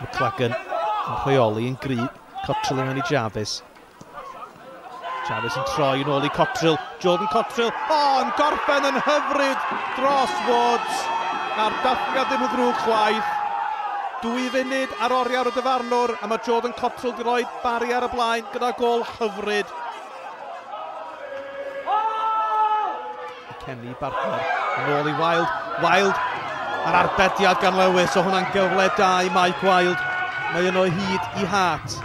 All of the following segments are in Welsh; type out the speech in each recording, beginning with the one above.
McLagan yn rheoli yn gry. Cotterill yn mynd i Jarvis. Jarvis yn troi yn ôl i Cotterill. Jordan Cotterill. O, yn gorffen yn hyfryd dros Woods. Na'r dathliad ddim yn ddrwg chwaith. 2 funud ar oriawr y dyfarnwr, a mae Jordan Cotterill wedi rhoi Barry ar y blaen gyda gôl hyfryd. Kenny Bartner yn ôl i Wild. Wild a'r arbediad gan Lewis. O, hwnna'n gyfle da i Mike Wild. Mae yno hyd i Hart.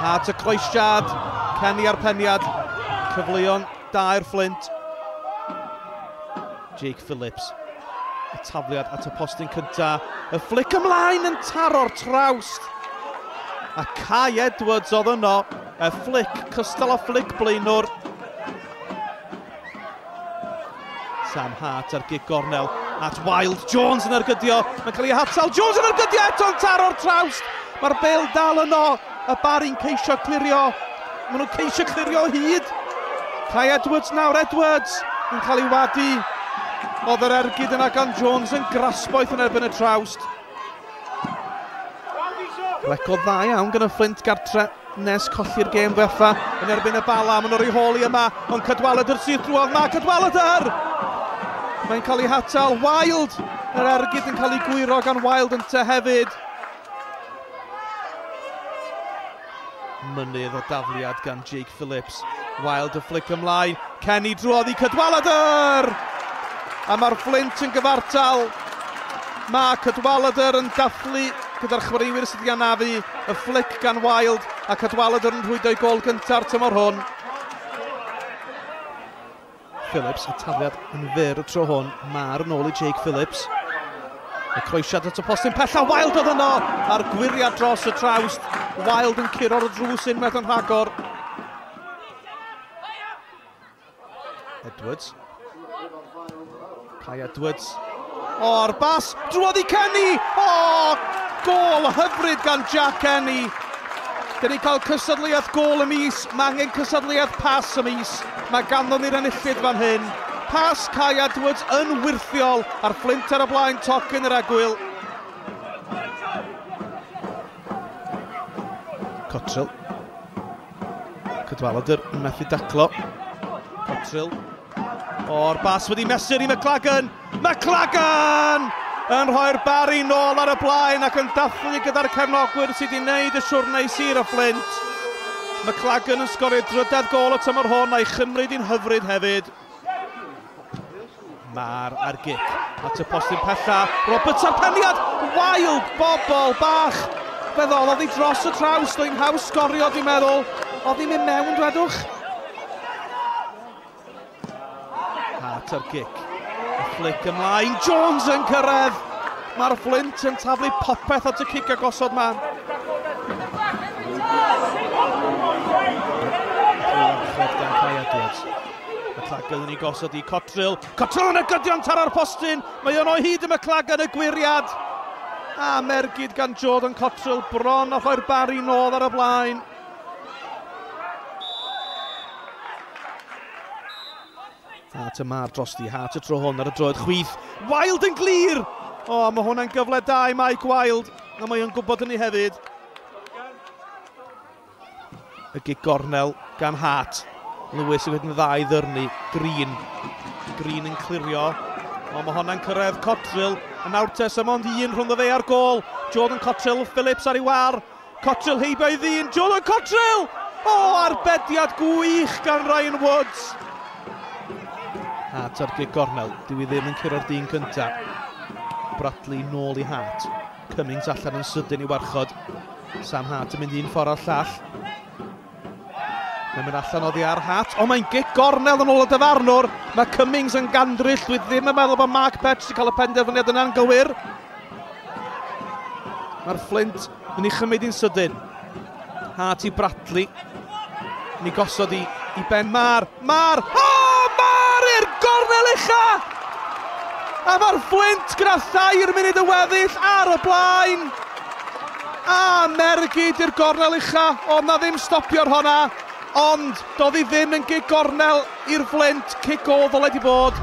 Hart y croesiad. Kenny a'r peniad. Cyfleon da i'r Flint. Jake Phillips. Y tafliad at y postyn cynta. Y flick ymlaen yn taro'r trawst. A Kai Edwards oedd yno. Y flick, cystal o flick blaenwr. Sam Hart ar gig gornel at Wild. Jones yn ergydio. Mae'n cael ei hatal. Jones yn ergydio eto'n taro'r trawst. Mae'r bel dal yno. Y Barry'n ceisio clirio. Maen nhw'n ceisio clirio hyd. Kai Edwards nawr. Edwards yn cael ei wadu. Oedd yr ergyd yna gan Jones yn grasboeth yn erbyn y trawst. Record dda iawn gan y Flint gartre nes colli'r gêm ddiwetha yn erbyn y Bala. Maen nhw'n rhoi hôl i yma, ond Cadwaladr sydd drwodd. Ma Cadwaladr! Mae'n cael ei hatal. Wild! Yr ergyd yn cael ei gwyro gan Wild ynte hefyd. Mynydd o dafliad gan Jake Phillips. Wild y flick ymlaen. Kenny drwodd i Cadwaladr! A mae'r Flint yn gyfartal. Mae Cadwaladr yn dathlu gyda'r chwaraewyr sydd wedi anafu. Y flick gan Wild a Cadwaladr yn rhwydo'i gôl gynta'r tymor hwn. Phillips, y tafliad yn fyr y tro hwn. Ma'r yn ôl i Jake Phillips. Y croesiad at y postyn pella. Wild oedd yno a'r gwyriad dros y trawst. Wild yn curo'r drws unwaith yn rhagor. Edwards. Kai Edwards. O'r bas, drwodd i Kenny! O, gôl hyfryd gan Jack Kenny. Dyn ni'n cael cystadleuaeth gôl y mis, mae angen cystadleuaeth pas y mis. Mae ganddo ni'r enillydd fan hyn. Pas Kai Edwards yn wyrthiol a'r Flint ar y blaen tocyn yr egwyl. Cotterill. Cadwaladr yn methu daclo. Cotterill. O'r bas wedi mesur i McLagan. McLagan! Yn rhoi'r Barry nôl ar y blaen ac yn dathlu gyda'r cefnogwyr sydd wedi wneud y siwrne i Sir y Flint. McLagan yn sgorio drydedd gôl y tymor hwn a'i chymryd i'n hyfryd hefyd. Ma'r ar gic at y postyn pella. Roberts ar peniad! Wild bobl bach! Fe ddolodd hi dros y trawst, oedd hi'n haws sgorio dwi'n meddwl. Oedd hi'n mynd mewn, dwedwch? Hart ar gic. Y flick ymlaen. Jones yn cyrraedd! Mae'r Flint yn taflu popeth at y cic agosod ma. Warchod gan Kai Edwards. McLagan yn ei gosod i Cotterill. Cotterill yn y gydion taro'r postyn. Mae yno hyd y McLagan y gwiriad. A mergyd gan Jordan Cotterill bron a rhoi'r Barry nôl ar y blaen. Hart y Mar drosti, Hart y tro hwn ar y droed chwith. Wild yn glir! O, mae hwnna'n gyfle da i Mike Wild. A mae o'n gwybod hynny hefyd. Y gig gornel gan Hart. Lewis yn mynd yn dda i ddyrnu. Green. Green yn clirio. O, mae hwnna'n cyrraedd Cotterill. Yn nawr te, sy'n ond un rhwng y fe a'r gôl. Jordan Cotterill, Phillips ar ei war. Cotterill heibio i ddyn. Jordan Cotterill! O, arbediad gwych gan Ryan Woods. Hart ar gig gornel. Dyw i ddim yn curo'r dyn cyntaf. Bradley nôl i Hart. Cummings allan yn sydyn i warchod. Sam Hart yn mynd un ffordd a'r llall. Mae'n mynd allan oddi ar Hart. O, mae'n gic gornel yn ôl y dyfarnwr. Mae Cummings yn gandryll. Dwi ddim yn meddwl bod Mark Petch wedi cael y penderfyniad yna'n gywir. Mae'r Flint yn ei chymryd i'n sydyn. Hart i Bradley. Yn ei gosod i Ben Maher. Maher! O, Maher i'r gornel ucha! A mae'r Flint gyda 3 munud y weddill ar y blaen. A mergyd i'r gornel ucha. O, na ddim stopio'r honna. Ond doedd hi ddim yn gig gornel i'r Flint. Cic o ddyle di bod.